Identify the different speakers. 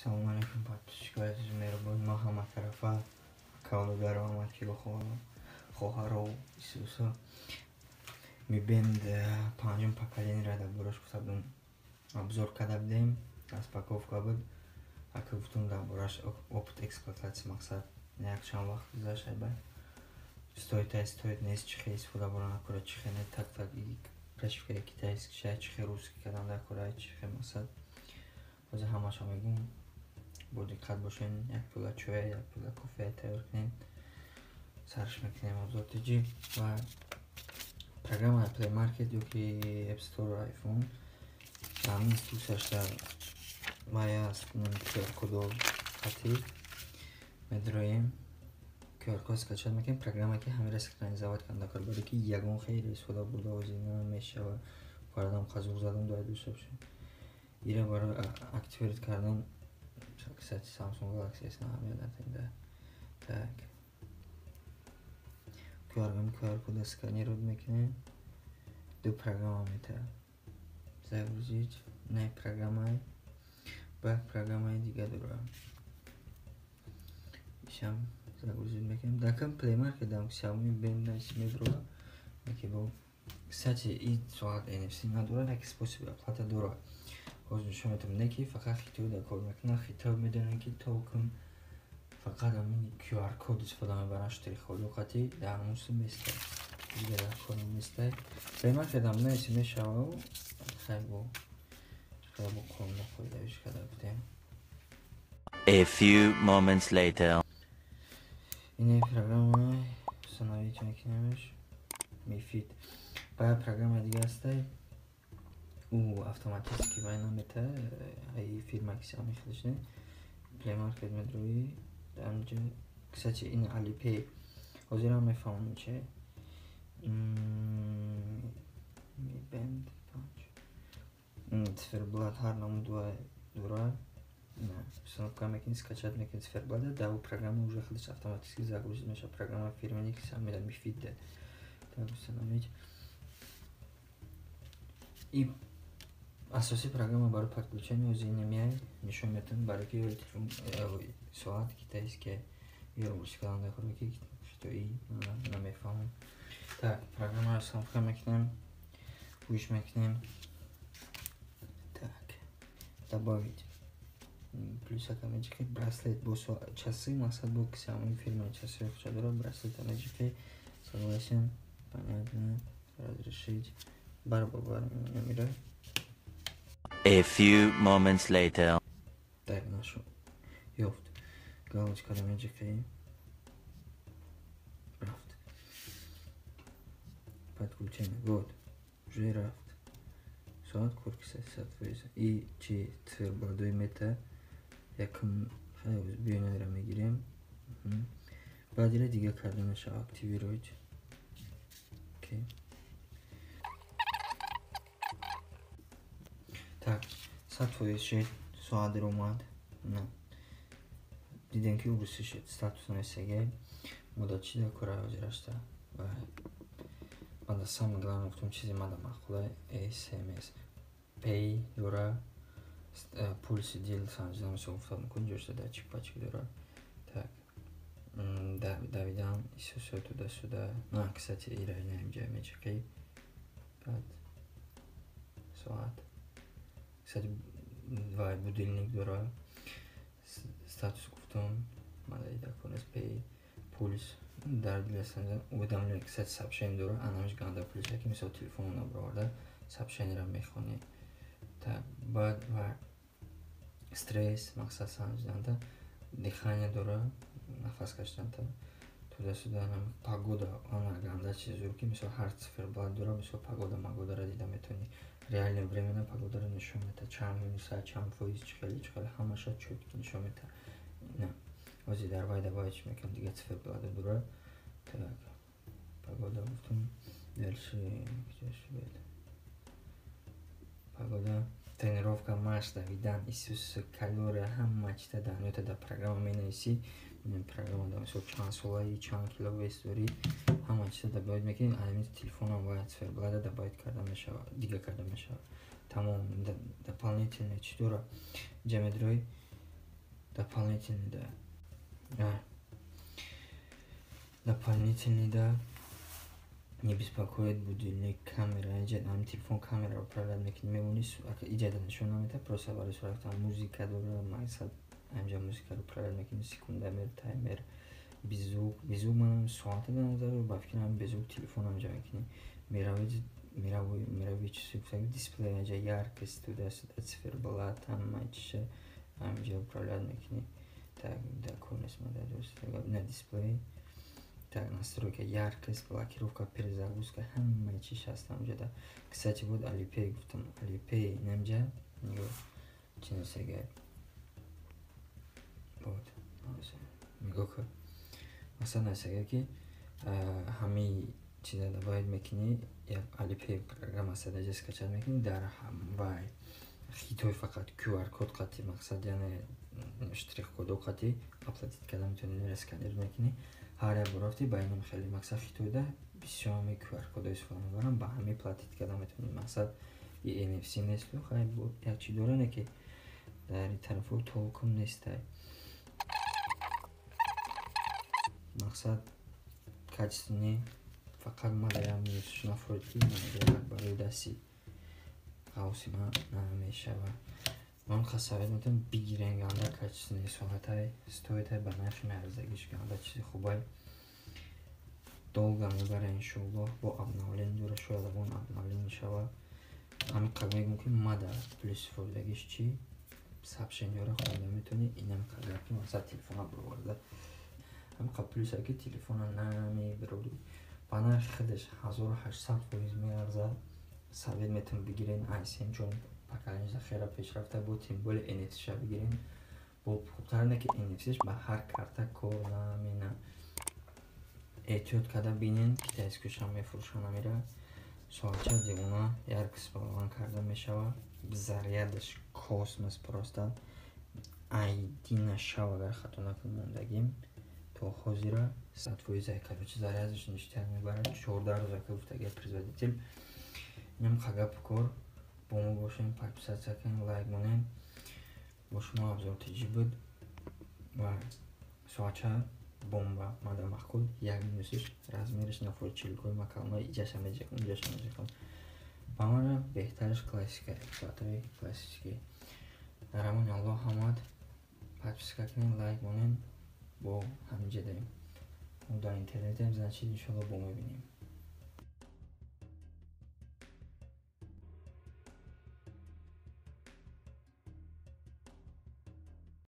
Speaker 1: Салом алейкум, подписчикои азизу меҳрубон. Ман ҳама тарафа кавлодаро, ҳамакиро, хоҳаро, исуса. Mi Band панҷум поколениеро дар бораш гуфта будам, обзор карда будем, распаковка буд. Ака гуфтум, дар бораш опыт эксплуатация, мақсад як чанд вақт гузашт, айба стоит ай, стоит нест, чӣ хел истифода бурдан накора, чӣ хел не так так прошивкаи китайский шай, чӣ хел русский кардан накора, чӣ хел, мақсад, ҳозир ҳамаша мегӯм. Бо диққат бошен, як пиёла чоя, як пиёла кофея тайёр кунем, сарш мекунем обзор тиҷи. Ва программа Play Market ёки App Store iPhone, ҳамин инструкцияш дар вая аст, QR кодо хати медроем, QR код скачать мекунем, программа ки ҳамира синхронизовать карда кор, барои ки ягон хеле истифода бурда ҳозир намешава. Фарадам қазуқ задам дуай дӯста бошем. Ира барои активировать кардан, кстати, Samsung Galaxy S аҳамият. Так, QR, QR кода сканировать мекунем, ду программа метавад загрузить, не программаи ба программаи дига дорам, ишам загрузить мекунем. Дакам Play Market дам Xiaomi Band наси меброва яке бо. Кстати, и соат NFC надорад, як способи оплата дорад, ҳозир нишон метавам, не ки фақат хитои дар кор мекунад. Хитой медонем, ки толком фақат ҳамин QR код истифода мебаранд, штрих-кодо қати дар ҳамун су места, дига дар кор места. Play Market ам наиси мешава, хай бо бо қонуну қоидавиш карда гуфтем.
Speaker 2: A few moments later.
Speaker 1: Ин программа установить мекунемш, Mi Fit. Баъд программа дига ҳастай, ӯ автоматически вай намета, ай фирма ки Xiaomi худаш не. Play Market медрои, даинҷа, кстати, ин Alipay ҳозирам мефаҳмам че Mi Band 5 циферблат ҳар намуд дора. Установка мекунӣ, скачать мекунӣ циферблата, дар программа уже худаш автоматически загрузить мешавад, программа фирмани ки Xiaomi Mi Fit. Так, установить. И асосии программа барои подключение ози немиай нишон метавон, барои ки телефон, соат китайская ё русский кардан дар ки хитоӣ намефаҳмам. Так, программаро установка мекунем, гӯш мекунем. Так, добавить, плюсака меҷиқи, браслет бо часы, мақсад бо Xiaomi фирмаи часы хуча дорад, браслета меҷиқи. Согласен, понятно, разрешить, бар ба бар мемира.
Speaker 2: A few moments later.
Speaker 1: Так, нашу ёфт, галочкаро меҷиқи, рафт подключение. Вот, уже рафт, соат кор ки 100%. И чи циферблатои мета якум биёнайра мегирем, баъд ира дига карда мешава, активировать. Окей, так, 100% шед, соат омад. На, дидем, ки урусӣ шед, статус нависагай. Мода чи дар кора ҳозирашта мада, самое главное, гуфтум, чизе мада маъқула, SMS, Pay дора, пулси дил санҷида, мисол гуфта мумкин, ҷошта датчик пачик дора. Так, давидан, исусо, туда-сюда. На, кстати, ира инҷа мечиқӣ, баъд соат, кстати, вай будильник дора, статус гуфтум, мада ида конес, Pay, пулс дар дили санҷидан, уведомление, кстати, сообщение дора, анамиш ганда пулс, ки мисол телефонро набароварда сообщениеро мехонӣ. Так, баъд ва стресс, мақсад, санҷиданда, дыхание дора, нафас кашиданта, туда-сюда, погода, ана ганда чиз зур, ки мисол ҳар циферблат дора, мисол погода магодаро дида метавонӣ, реальное времена погодаро нишон метаҳад, чанд минуса, чанд фоиз, чӣ хеле, чӣ хеле, ҳамаша чётко нишон метаҳад. На, ҳозир дар вай добавить мекунам, дига циферблато дора. Так, погода гуфтум, дальше где погода, тренировка, машқ, давидан, исус, калория, ҳама чиза дар нота дар программа менависӣ. Программа дар мисол чанд солаи, чанд кило вес дорӣ, ҳама чиза добавить мекунӣ. Ҳамин телефонам бояд циферблата добавить карда мешавад, дига карда мешавад. Тамом, дополнительное чи дора, ҷа медрои. Дополнительный да. Дополнительный да. Не беспокоит, будильник, камера, иҷа ҳами телефон камера управлять мекунӣ, мемонӣ, иҷа нишон намедиҳад, просто барои сурат. Музыка дора, мақсад ҳамҷа музыкаро управлять мекунӣ, секундомер, таймер, без звук. Без звук манам соата дар назар, ба фикрам без звук телефон ҳамҷа мекунӣ. Мировые часы гуфтагӣ, дисплей ҳамҷа, яркость, туда-сюда, циферблат, ҳама чиша ҳамҷа управлять мекунӣ. Так, дар кор нест, на дисплей. Так, настройка, яркость, блокировка, перезагрузка, ҳамаи чиш ҳаст ҳамҷода. Кстати, вот Alipay гуфтам, Alipay инамҷа нигоҳ, чи несага. Вот нигоҳ кун, масалан, несага, ки ҳамаи чиза добавить мекунӣ, як Alipay программа садаҷа скачать мекунӣ. Дар вай Хитой фақат QR код қати, мақсад, яъне штрих кодо қати оплатить карда метавонӣ, сканер мекунӣ. Ҳар як бор рафти ба инам хеле, мақсад, Хитойда бисёр ҳами QR кодо истифода мебарам, ба ҳами платить карда метавонӣ. Мақсад, и NFC несту, хай, як чи дора, не ки дар тарафо толком нестай. Мақсад, качественный. Фақат ма дар як минусш нафорид, ки барои дасти ғавси ман намешавад. Ман совет метавонам бигирен, ганда качественный соатай, стоитай, ба нархи меарзагиш ганда чизи хубай, долго мебара, иншоаллоҳ. Бо обновление дора, шояд ягон обновление шавад. Ҳамин қад мегӯм, ки мада плюс фоидагиш чи сообщениёро хонда метавонӣ. Инам қадар ки, мақсад, телефона бироварда, ҳамин қад плюса, ки телефона намебирорӣ. Ба нархи худаш 1800% меарзад. Совет метавонӣ бигирен. Айсем, чун поколение захира пешрафта буд, тем более NFC-ша бигирен бо хубтар, не ки NFC-ш ба ҳар карта кор намена. Эҳтиёт карда бинен, китайскушам мефурӯшанд амира. Соатча девона, яркость баланд карда мешавад, зарядаш космос просто. Айдина шав, агар хато накунам, мондагим то ҳозира 100%. Короче, зарядаш ништяк мебарад, 14 рӯз ака гуфтаги производитель. Инам хагапу кор. Бо мо бошем, подписаться кунем, лайк монем. Бо шумо Абзор Тиҷӣ буд ва соатча бомба, мада маъқул. Як минусиш размериш нафори чилкои макалма, иҷаша меҷекам, иҷаша меҷекам. Ба мара беҳтараш классика, соатҳои классический. Дар амони Аллоҳ ҳамад. Подписка кунем, лайк монем. Бо ҳаминҷа даем, мо дар интернетем, значит, иншоалло бо мебинем.